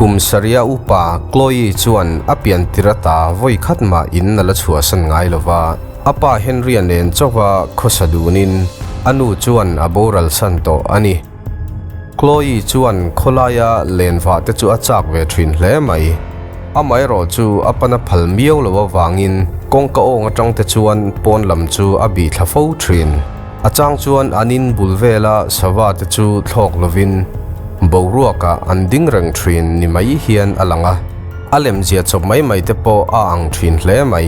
Kum sarih a upa Chloe chuan a pian tir ata vawi khat mah in a la chhuahsan ngai lo va, a pa Henry-a nen chauha khawsa dunin a nu chuan a boral san tawh a ni. Chloe chuan khawlaia len vah te chu a chak ve thin hle mai. Amaherawh chu a pana phal miau lo avangin kawngka awng atang te chuan pawn lam chu a bih thla fo thin. A chang chuan an in bul vela sava te chu thlawk lovin boruakah an ding reng thin ni mai hian a lang a, a lemzia chawp mai mai te pawh a ang thin hle mai.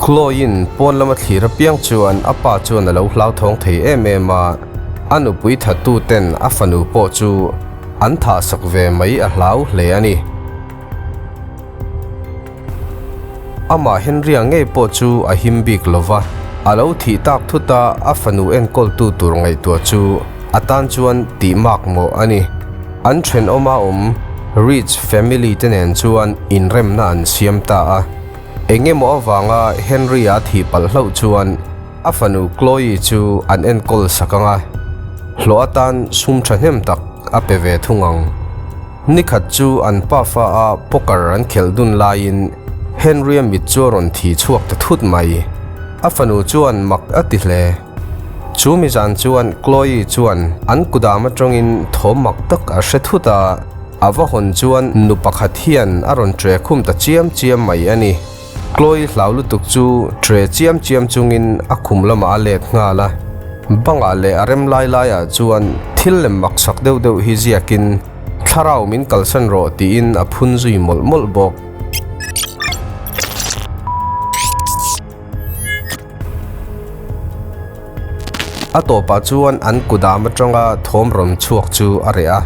Chloe-in pawn lama thlir apiang chuan a pa chuan a lo hlauthawng thei em em a. A nupui thattu ten a fanu pawh chu an thahsak ve mai a hlau hle a ni. Amah Henry-a ngei pawh chu a him bik lo va, a lo thih tak thut a, a fanu enkawltu tur ngaihtuah chu a tan chuan tih mak mawh a ni. An thenawma awm Rich family te nen chuan inremna an siam ta a. Eng emaw avanga Henry-a thih palh hlauh chuan A fanu Chloe chu an enkawl sak ang a, hlawh atan sum thahnem tak a pe ve thung ang. Nikhat chu an pafa a poker an khelh dun laiin Henry-a mit chu a rawn thi chhuak ta thut mai. A fanu chuan mak a ti hle. Chu mi zan chuan Chloe chuan an kudam atangin thawm mak tak a hre thut a, a va hawn chuan nu pakhat hian a rawn tre khum ta chiam chiam mai a ni. Chloe hlau lutuk chu tre chiam chiam chungin a khum lamah a let nghal a, bangah leh a rem lai laiah chuan thil lem maksak deuh deuh hi ziakin thlarau min kalsan rawh tiin a phun zui mawlh mawlh bawk. A tawpah chuan an kudam atanga thawm rawn chhuak chu a reh a,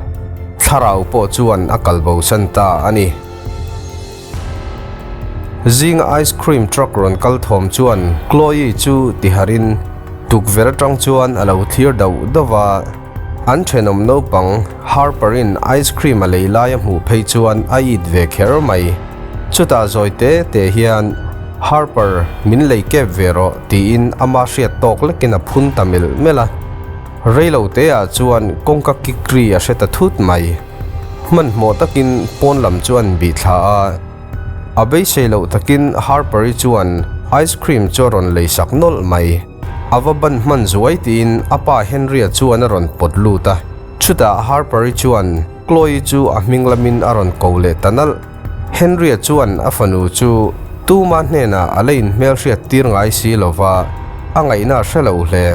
thlarau pawh chuan a kalbosan ta a ni. Zinga ice cream truck rawn kal thawm chuan Chloe chu tiharin tukverh atang chuan a lo thlir dauh dauh a. An thenawm naupang Harper-in ice cream a lei lai a hmuh phei chuan a it ve kher mai. Chutah zawi te te hian, Harper, min lei kep ve rawh tiin ama hriat tawk lekin a phun ta melh melh a. Reilo teah chuan kawngka kik ri a hre ta thut mai. Hmanhmawh takin pawn lam chu an bih thla a, a beisei loh takin Harper-i chuan ice cream chu a rawn lei sak nawlh mai. A va ban hman zuai tiin a pa Henry-a chuan a rawn pawt lut a, chutah Harper-i chuan Chloe chu a hming lamin a rawn ko leh ta nalh. Henry-a chuan a fanu chu tuma hnenah a la inhmelhriat tir ngai si lova, a ngaihna a hre lo hle.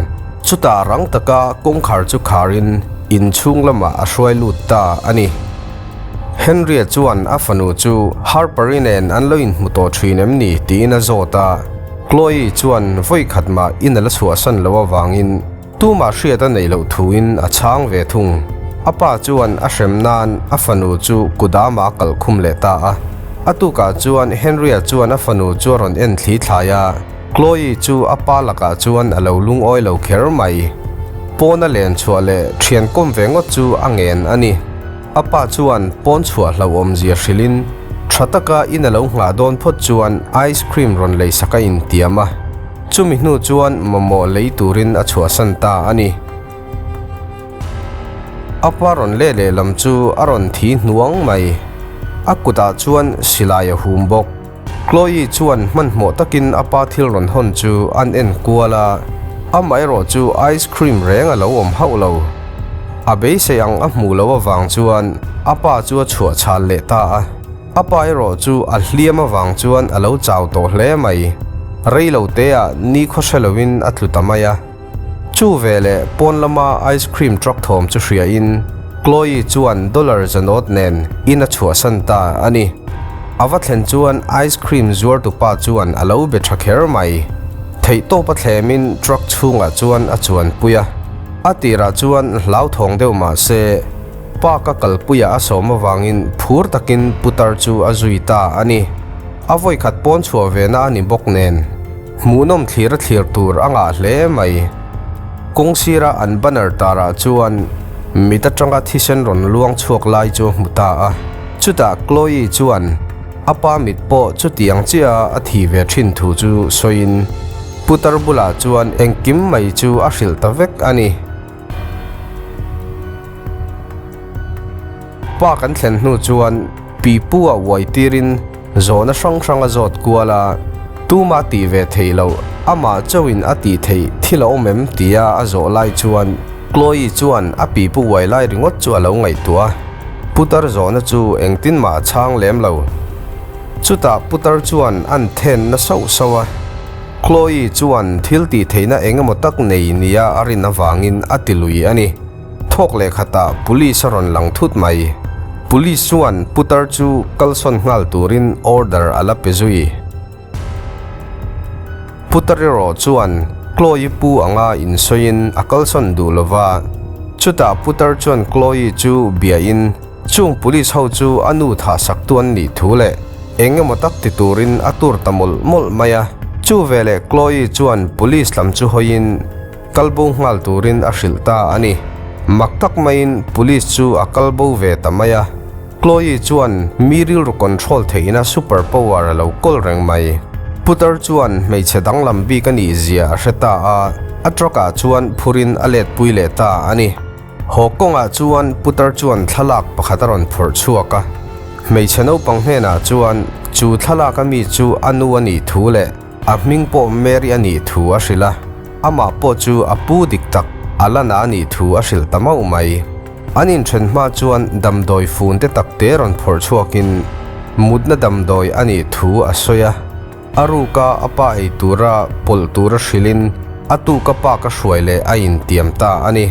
Chutah rang taka kawngkhar chu kharin inchhung lamah a hruai lut ta a ni. Henry-a chuan a fanu chu Harper-i nen an lo inhmu tawh thin em ni tiin a zawt a, Chloe chuan vawi khat mah in a la chhuahsan loh avangin tumah hriat a neih loh thuin a chhang ve thung. A pa chuan a hrem nan a fanu chu kudamah a kalhkhum leh ta a. A tukah chuan Henry-a chuan a fanu chu a rawn en thli thlai a. Chloe chu a pa lakah chuan a lo lungawi lo kher mai. Pawna len chhuah leh thian kawm ve ngawt chu a ngen a ni. A pa chuan pawn chhuah hlauhawmzia hrilhin tha taka in a lo nghah dawn phawt chuan ice cream rawn lei sak a intiam a. Chumi hnu chuan mamawh lei turin a chhuahsan ta a ni. A pa rawn leh lehlam chu a rawn thi hnuang mai. A kutah chuan silai a hum bawk. Chloe chuan hmanhmawh takin a pa thil rawn hawn chu an en kual a, amaherawh chu ice cream reng a lo awm hauh lo. A beisei ang a hmuh loh avang chuan a pa chu a chhuah chhal leh ta a, a pa erawh chu a hliam avang chuan a lo chau tawh hle mai. Rei lo teah nikhaw hre loin a tlu ta mai a. Chu veleh pawn lama ice cream truck thawm chu hriain Chloe chuan dollar zanawt nen in a chhuahsan ta a ni. A va thlen chuan ice cream zuartu pa chuan a lo be tha kher mai. Theihtawp a thlemin truck chhungah chuan a chuanpui a. A tirah chuan hlauthawng deuh mah se, park a kalpuiah a sawm avangin phur takin putar chu a zui ta a ni. A vawikhat pawn chhuah ve na a ni bawk nen, hmuhnawm thlir a thlir tur a ngah hle mai. Kawng sira an banner tarah chuan mit atanga thisen rawn luang chhuak lai chu a hmu ta a. Chutah Chloe chuan a pa mit pawh chutiang chiah a thi ve thin thu chu sawiin putar bulah chuan engkim mai chu a hrilh ta vek a ni. Pa kan thlen hnu chuan. Pipu ah uai tirin zawhna hrang hrang a zawt kual a, tuma tih ve theih loh, amah chauhin a tih theih thil a awm em tia a zawh lai chuan Chloe chuan a pipu uai lai ringawt chu a lo ngaihtuah a, putar zawhna chu engtin mah a chhang lem lo. Chutah putar chuan an thenna sauh sauh a, Chloe chuan thil tih theihna eng emaw tak nei nia a rin avangin a ti lui a ni. Thawk leh khatah police a rawn lang thut mai. Police chuan putar chu kalsawn nghal turin order a la pe zui. Putar erawh chuan Chloe pu anga insawiin a kalsawn duh lo va. Chutah putar chuan Chloe chu biain chung police ho chu a nu thahsak tu an nih thu leh eng emaw tak ti turin a tur ta mawlh mawlh mai a. Chu veleh Chloe chuan police lam chu hawiin Kal bo nghal turin a hrilh ta a ni. Mak tak maiin police chu a kal bo ve ta mai a. Chloe chuan mi rilru control theihna super power a lo kawl reng mai. Putar chuan hmeichhe danglam bik a nih zia a hre ta a, a truck ah chuan phurin a let pui leh ta a ni. Haw kawngah chuan putar chuan thlalak pakhat a rawn phawrh chhuak a. Hmeichhe naupang hnenah chuan chu thlalak ami chu a nu a nih thu leh A hming pawh Mary a nih thu a hrilh a, amah pawh chu a pu dik tak Alana a nih thu a hrilh ta mauh mai. An inthen hma chuan damdawi fun te tak te rawn phawrh chhuakin mutna damdawi a nih thu a sawi a, a ruka a pa ei tura pawlh tura hrilhin a tuka pa ka hruai leh a intiam ta a ni.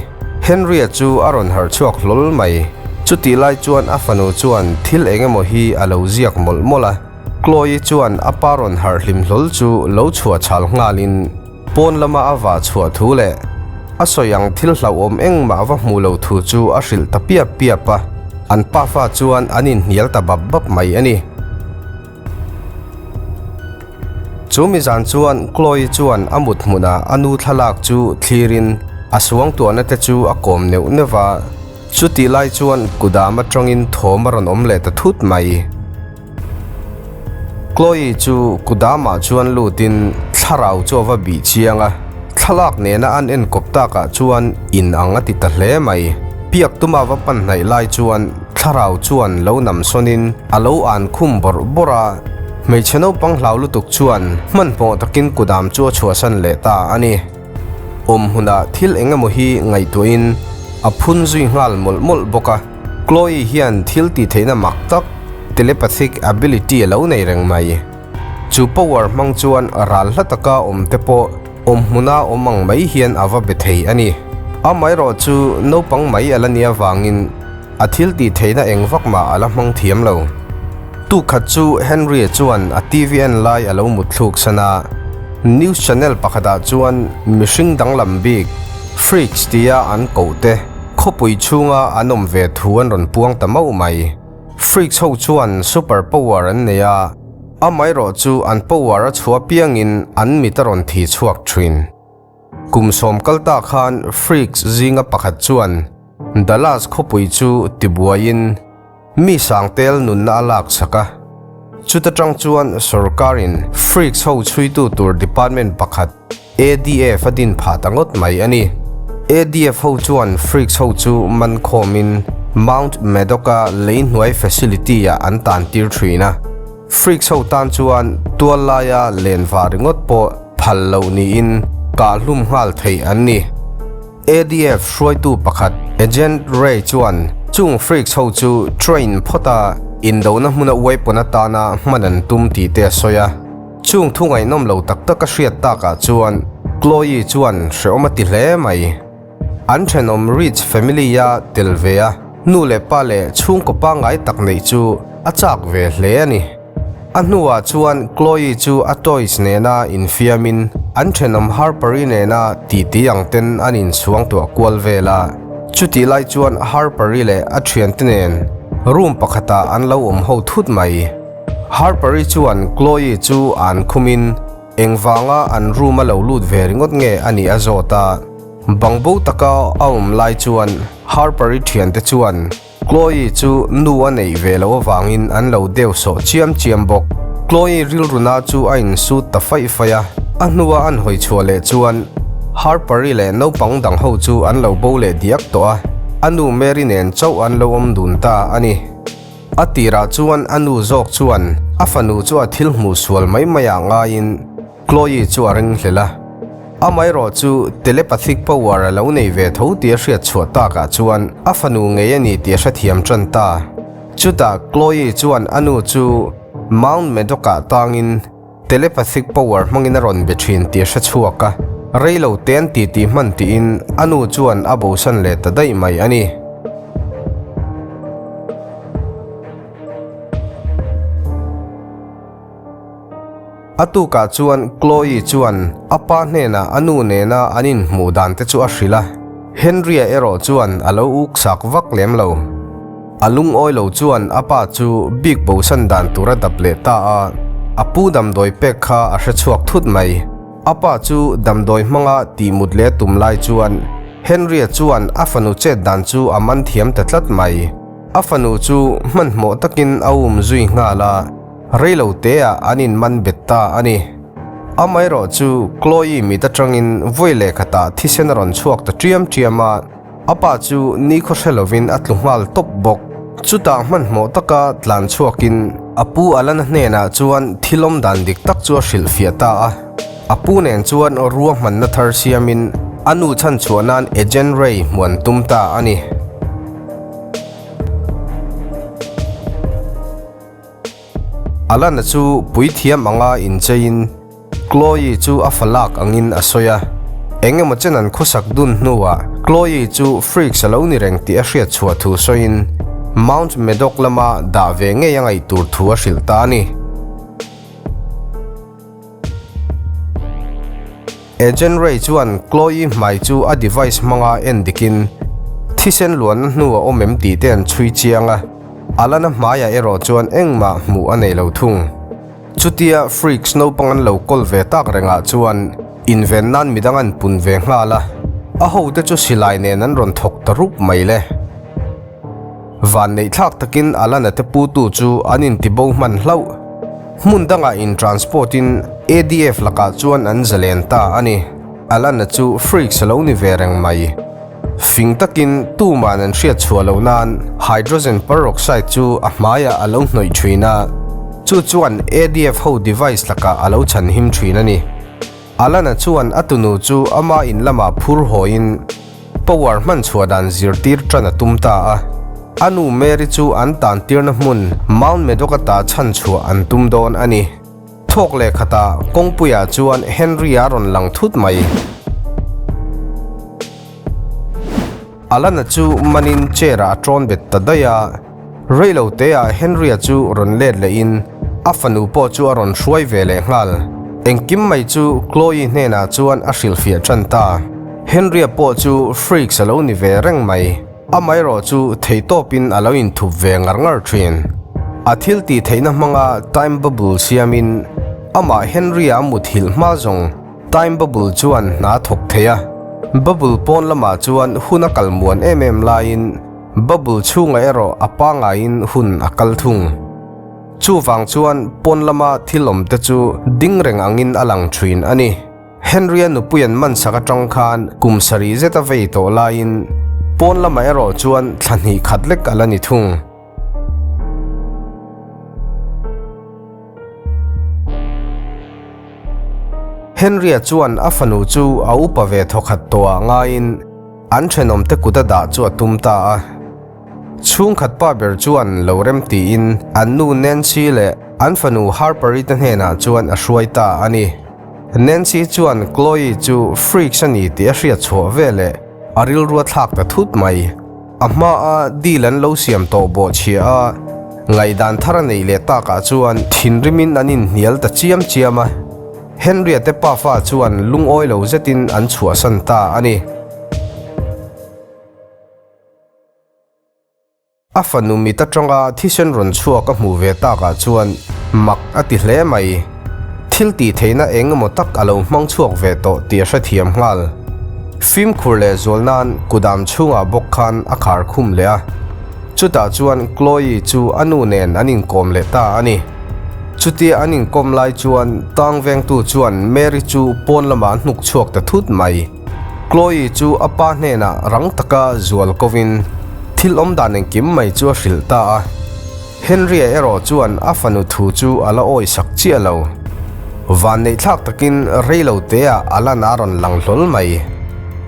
Henry-a chu a rawn harh chhuak hlawl mai. Chutih lai chuan a fanu chuan thil eng emaw hi a lo ziak mawlh mawlh a. Chloe chuan a pa rawn harh hlim hlawl chu lo chhuah chhal nghalin pawn lama a vah chhuah thu leh a sawi ang thil hlauhawm engmah va hmuh lo thu chu a hrilh ta piap piap a, an pafa chuan an inhnial ta bap bap mai a ni. Chu mi zan chuan Chloe chuan a mut hmunah a nu thlalak chu thlirin a suangtuahna te chu a kawm neuh neuh va, chutih lai chuan kudam atangin thawm a rawn awm leh ta thut mai. Chloe chu kudamah chuan lutin thlarau chu a va bih chiang a, thlalak nena an enkawp takah chuan in ang a ti ta hle mai. Piak tuma va pan hnaih lai chuan thlarau chuan lo nam sawnin a lo an khum bawrh bawrh a, hmeichhe naupang hlau lutuk chuan hmanhmawh takin kudam chu a chhuahsan leh ta a ni. Awm hmunah thil eng emaw hi ngaihtuahin a phun zui nghal mawlh mawlh bawk a. Chloe hian thil tih theihna mak tak, telepathic ability a lo nei reng mai. Chu power hmang chuan ral hla taka awm te pawh awm hmuna awm ang mai hian a va be thei a ni. Amaherawh chu naupang mai a la nia vangin a thil tih theihna eng vak mah a la hmang thiam lo. Tuk khat chu Henry-a chuan a TV en lai a lo mutthluk san a, news channel pakhatah chuan mihring danglam bik, freaks tia an koh te, Khawpui chhunga an awm ve thu an rawn puang ta mauh mai. Freaks ho chuan super power an nei a, amaherawh chu an power a chhuah piangin an mit a rawn thi chhuak thin. Kum sawm kal ta khan Freaks zinga pakhat chuan Dallas khawpui chu tibuaiin mi sangtel nunna a lak chak a. Chuta tang chuan sorkarin Freaks ho chhuitu tur department pakhat ADF a din phah ta ngawt mai a ni. ADF ho chuan Freaks ho chu man khawmin Mount Maddock-a lei hnuai facility-ah an tan tir thin a. Freaks ho tan chuan tual laia len vah ringawt pawh phal loh niin kah hlum nghal theih an ni. ADF hruaitu pakhat Agent Ray chuan chung Freaks ho chu train phawta indona hmuna weapon atana hman an tum tih te a sawi a. Chung thu ngaihnawm lo tak tak a hriat takah chuan Chloe chuan hrehawm a ti hle mai. An thenawm Rich family-a tel ve a, nu leh pa leh chhungkaw pangngai tak neih chu a chak ve hle a ni. A hnuah chuan Chloe chu a toys nena infiamin an thenawm Harper-i nena titi ang ten an inchhuangtuah kual vel a. Chutih lai chuan Harper-i leh a thiante nen room pakhatah an lo awm ho thut mai. Harper-i chuan Chloe chu an khumin engvanga an room a lo lut ve ringawt nge a nih a zawt a. Bangbo taka a awm lai chuan Harper-i thiante chuan Chloe chu nu a neih ve loh avangin an lo deu sawh chiam chiam bawk. Chloe rilruna chu a insut ta faih faih a, a hnua an hawi chhuah leh chuan Harper-i leh naupang dang ho chu an lo bo leh diak tawh a, a nu Mary nen chauh an lo awm dun ta a ni. A tirah chuan a nu zawk chuan a fanu chu a thil hmuh sual mai mai ah ngaiin Chloe chu a ringhlel a. Amaherawh chu telepathic power a lo nei ve tho tih a hriat chhuah takah chuan a fanu ngei a ni tih a hrethiam tan ta. Chutah Chloe chuan a nu chu Mount Medoc-ah tangin telepathic power hmangin a rawn be thin tih a hre chhuak a, rei lo te an ti tih hman tiin a nu chuan a bosan leh ta daih mai a ni. A tukah chuan Chloe chuan a pa hnenah a nu nena an inhmuh dan te chu a hrilh a, Henry-a erawh chuan a lo uk sak vak lem lo. A lungawi lo chuan a pa chu bik bosan dan tur a dap leh ta a, a pu damdawi pek kha a hre chhuak thut mai. A pa chu damdawi hmanga tih mut leh tum lai chuan Henry-a chuan a fanu chet dan chu a man thiam ta tlat mai. A fanu chu hmanhmawh takin a um zui nghal a, reilo teah an inman bet ta a ni. Amaherawh chu Chloe mit atangin vawi leh khatah thisen a rawn chhuak ta ṭiam ṭiam a, A pa chu nikhaw hre lovin a tlu nghal tawp bawk. Chutah hmanhmawh taka tlan chhuakin a pu Alana hnenah chuan thil awm dan dik tak chu a hrilhfiah ta a. A pu nen chuan ruahmanna thar siamin a nu chhan chhuah nan Agent Ray hmuan tum ta a ni. Alana chu puithiam anga incheiin Chloe chu a fa lak angin a sawi a. Eng emaw chen an khawsak dun hnuah Chloe chu freaks a lo ni reng tih a hriat chhuah thu sawiin Mount Medoc lama dah ve ngei a ngaih tur thu a hrilh ta a ni. Agent Ray chuan Chloe hmai chu a device hmanga en dikin thisen luanna hnu a awm em tih te an chhui chiang a, Alana hmaiah erawh chuan engmah hmuh a nei lo thung. Chutia freaks naupang an lo kawl ve tak rengah chuan inven nan midang an pun ve nghal a, a hote chu silai nen an rawn thawk ta rup mai le. Vanneih thlak takin Alana te putu chu an intibo hman hlauh. Hmun dangah in transport in ADF lakah chuan an zalen ta a ni. Alana chu freaks a lo ni ve reng mai. Fing takin tuman an hriat chhuah loh nan hydrogen peroxide chu a hmaiah a lo hnawih thin a, chu chuan ADF ho device lakah a lo chhanhim thin a ni. Alana chuan a tunu chu ama in lamah phur hawiin power hman chhuah dan zirtir tan a tum ta a. A nu Mary chu an tan tirna hmun Mount Medoc ata chhan chhuah an tum dawn a ni. Thawk leh khatah kawngpuiah chuan Henry-a rawn lang thut mai. Alana chu manin chair-ah a tawn bet ta daih a. Reilo teah Henry-a chu rawn let lehin a fanu pawh chu a rawn hruai ve leh nghal. Engkim mai chu Chloe hnenah chuan a hrilhfiah tan ta. Henry-a pawh chu freaks a lo ni ve reng mai. Amaherawh chu theihtawpin a lo inthup ve ngar ngar thin. A thil tih theihna hmanga time bubble siamin amah Henry-a a muthilh hma zawng Time bubble chuan hna a thawk thei a. Bubble pawn lamah chuan hun a kal muan em em laiin Bubble chhungah erawh a pangaiin hun a kal thung. Chuvang chuan pawn lama thil awm te chu ding reng angin a lang thin a ni. Henry-a nupuian man sak atang khan kum sarih zet a vei tawh laiin pawn lamah erawh chuan thla hnih khat lek a la ni thung. Henry-a chuan a fanu chu a upa ve thawkhat tawhah ngaiin an thenawmte kut a dah chu a tum ta a. Chhungkhat pa ber chuan lo rem tiin an nu Nancy leh an fanu Harper-i te hnenah chuan a hruai ta a ni. Nancy chuan Chloe chu freaks a ni tih a hriat chhuah veleh a rilru a thlak ta thut mai. A hmaa deal an lo siam tawh bawh chhia a, ngaihdan thar a neih leh takah chuan thinrimin an inhnial ta chiam chiam a. Henry-a te pafa chuan lungawi lo zetin an chhuahsan ta a ni. A fanu mit atanga thisen rawn chhuak a hmuh ve takah chuan mak a ti hle mai. Thil tih theihna eng emaw tak a lo hmang chhuak ve tawh tih a hrethiam nghal. Fimkhur leh zual nan kudam chhungah bawk khan a khar khum leh a. Chutah chuan Chloe chu a nu nen an inkawm leh ta a ni. Chutia an inkawm lai chuan tang vengtu chuan Mary chu pawn lamah a hnuk chhuak ta thut mai. Chloe chu a pa hnenah rang taka zual kovin thil awm dan engkim mai chu a hrilh ta a. Henry-a erawh chuan a fanu thu chu a la awisak chiah lo. Vanneihthlak takin rei lo teah Alana a rawn lang hlawl mai.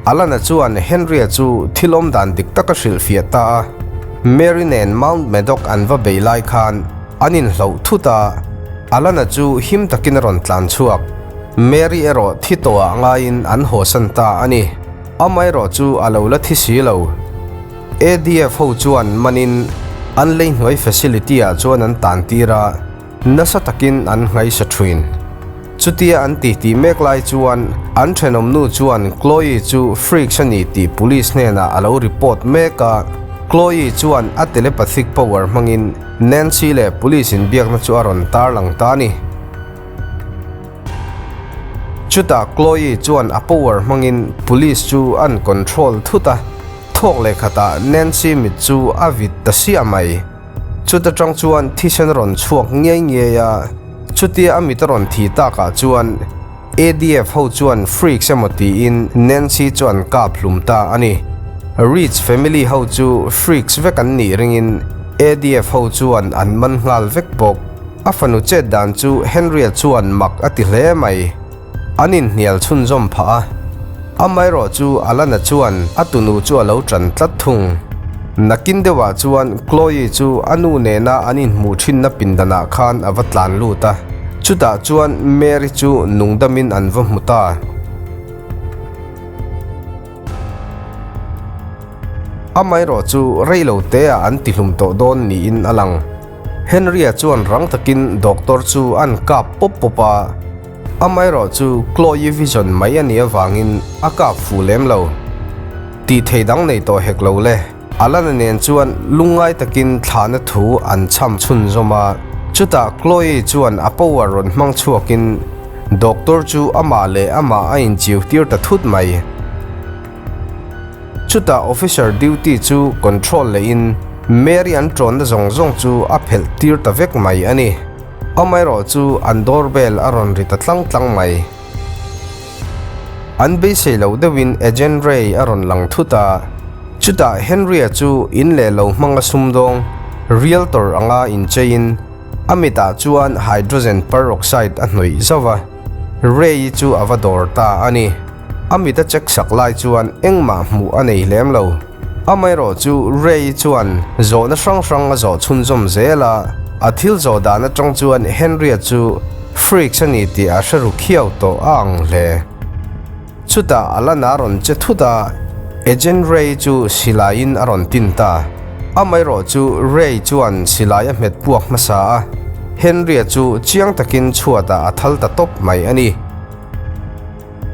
Alana chuan Henry-a chu thil awm dan dik tak a hrilhfiah ta a. Mary nen Mount Medoc an va bei lai khan an inhloh thut a, Alana chu him takin a rawn tlan chhuak. Mary erawh thi tawhah ngaiin an hawsan ta a ni. Amaherawh chu a lo la thi si lo. ADF ho chuan manin an lei hnuai facility ah chuan an tan tir a, nasa takin an nghaisa thin. Chutia an titi mek lai chuan an thenawm nu chuan Chloe chu freaks a ni tih police hnenah a lo report mek a, Chloe chuan a telepathic power hmangin Nancy leh police inbiakna chu a rawn tarlang ta a ni. Chutah Chloe chuan a power hmangin police chu an control thut a, thawk leh khatah Nancy mit chu a vit ta siah mai. Chuta tang chuan thisen a rawn chhuak ngiai ngiai a, chutia a mit a rawn thi takah chuan ADF ho chuan freaks emaw tiin Nancy chu an kap hlum ta a ni. Rich family ho chu freaks vek an nih ringin ADF ho chuan an man nghal vek bawk. A fanu chet dan chu Henry-a chuan mak a ti hle mai. An inhnial chhunzawm phah a. Amaherawh chu Alana chuan a tunu chu a lo ṭan tlat thung. Nakin deuhah chuan Chloe chu a nu nena an inhmuh ṭhinna pindanah khan a va tlan lut a. Chutah chuan Mary chu nungdamin an va hmu ta. Amaherawh chu reilo teah an tihlum tawh dawn niin a lang. Henry-a chuan rang takin doctor chu an kap pawp pawp a, amaherawh chu Chloe vision mai a nih avangin a kap fuh lem lo. Tih thei dang nei tawh hek lo le. Alana nen chuan lungngai takin thlahna thu an chham chhunzawm a, chutah Chloe chuan a power rawn hmang chhuakin doctor chu amah leh amah a inchiu tir ta thut mai. Chutah officer duty chu control lehin Mary an tawnna zawng zawng chu a phelh tir ta vek mai a ni. Amaherawh chu an doorbell a rawn ri ta tlang tlang mai. An beisei loh deuhin Agent Ray a rawn lang thut a, chutah Henry-a chu in leh lo hmanga sumdawng, realtor anga incheiin a mitah chuan hydrogen peroxide a hnawih zauh a, Ray-i chu a va dawr ta a ni. A mit a check sak lai chuan engmah hmuh a nei lem lo. Amaherawh chu Ray chuan zawhna hrang hrang a zawh chhunzawm zel a, a thil zawh dan atang chuan Henry-a chu freaks a ni tih a hre ru khiau tawh a ang hle. Chutah Alana a rawn che thut a, Agent Ray chu silaiin a rawn tin ta. Amaherawh chu Ray chuan silai a hmet puak hmasa a, Henry-a chu chiang takin chhuatah a thal ta tawp mai a ni.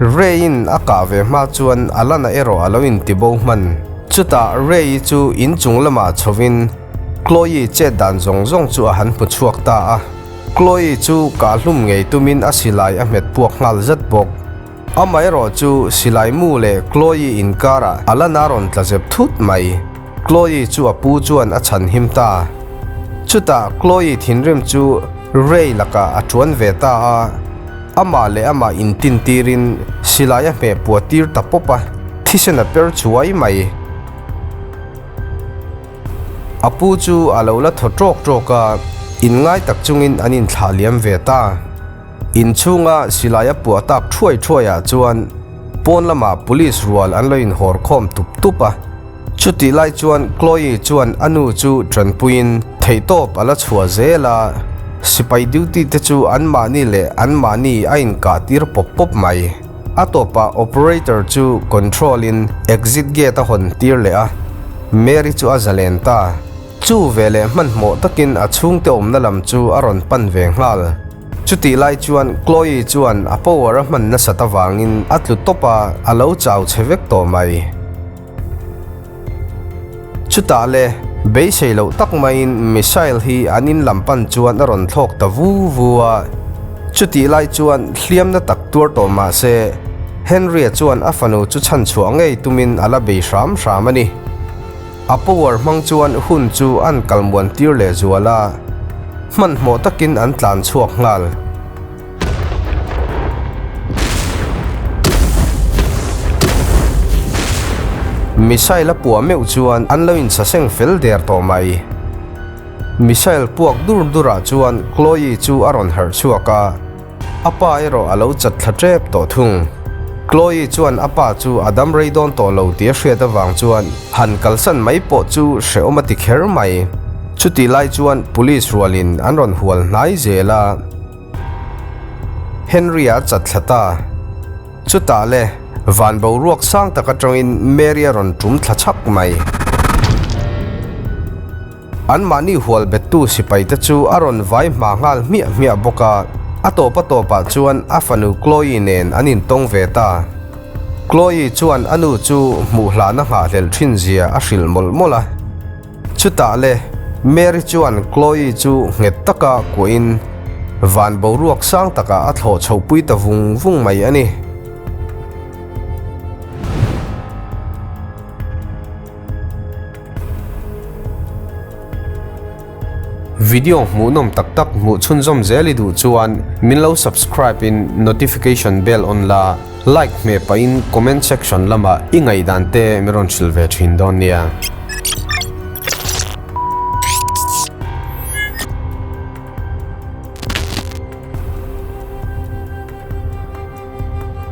Ray-in a kah ve hma chuan Alana erawh a lo intibo hman. Chutah Ray-i chu inchung lamah chhovin Chloe chet dan zawng zawng chu a han hmu chhuak ta a. Chloe chu kah hlum ngei tumin a silai a hmet puak nghal zat bawk. Amaherawh chu silai mu leh Chloe inkarah Alana rawn tla zep thut mai. Chloe chu a pu chuan a chhan him ta. Chutah Chloe thinrim chu Ray lakah a tuan ve ta a, amah leh amah intintirin silai a hmeh puah tir ta pawp a, thisen a per chuai mai. A pu chu a lo la thaw tawk tawk a, inngai tak chungin an inthlah liam ve ta. Inchhunga silai a puah tak thuai thuaiah chuan pawn lamah police rual an lo inhawr khawm tup tup a. Chutih lai chuan Chloe chuan a nu chu tanpuiin theihtawp a la chhuah zel a, sipai duty te chu anmahni leh anmahni a inkah tir pawp pawp mai. A tawpah operator chu control in exit gate a hawn tir leh a, Mary chu a zalen ta. Chu veleh hmanhmawh takin a chhungte awmna lam chu a rawn pan ve nghal. Chutih lai chuan Chloe chuan a power a hman nasat avangin a tlu tawp a, a lo chau chhe vek tawh mai. Chutah le, beisei loh tak maiin missile hi an in lam pan chuan a rawn thlawk ta vu vu a. Chutih lai chuan hliamna tak tuar tawh mah se, Henry-a chuan a fanu chu chhanchhuah ngei tumin a la bei hram hram a ni. A power hmang chuan hun chu an kalmuan tir leh zual a, hmanhmawh takin an tlan chhuak nghal. Missile a puah meuh chuan an lo insaseng fel der tawh mai. Missile puak dur durah chuan Chloe chu a rawn harh chhuak a, a pa erawh a lo chat thla tep tawh thung. Chloe chuan a pa chu a dam rei dawn tawh lo tih a hriat avang chuan han kalsan mai pawh chu hrehawm a ti kher mai. Chutih lai chuan police rualin an rawn hual hnai zel a. Henry-a chat thla ta. Chutah le, van boruak sang tak atangin Mary a rawn tum thla chhak mai. Anmahni hual bettu sipaite chu a rawn vai hma nghal hmiah hmiah bawk a, a tawp a tawpah chuan a fanu Chloe nen an intawng ve ta. Chloe chuan a nu chu hmuh hlahna nghahhlelh thin zia a hrilh mawlh mawlh a. Chutah le, Mary chuan Chloe chu nghet taka kuahin van boruak sang takah a thlawh chhohpui ta vung vung mai a ni. Video hmuhnawm tak tak hmuh chhunzawm zel i duh chuan min lo subscribe in notification bell on la, like hmeh pahin comment section lamah i ngaihdan te min rawn hrilh ve thin dawn nia.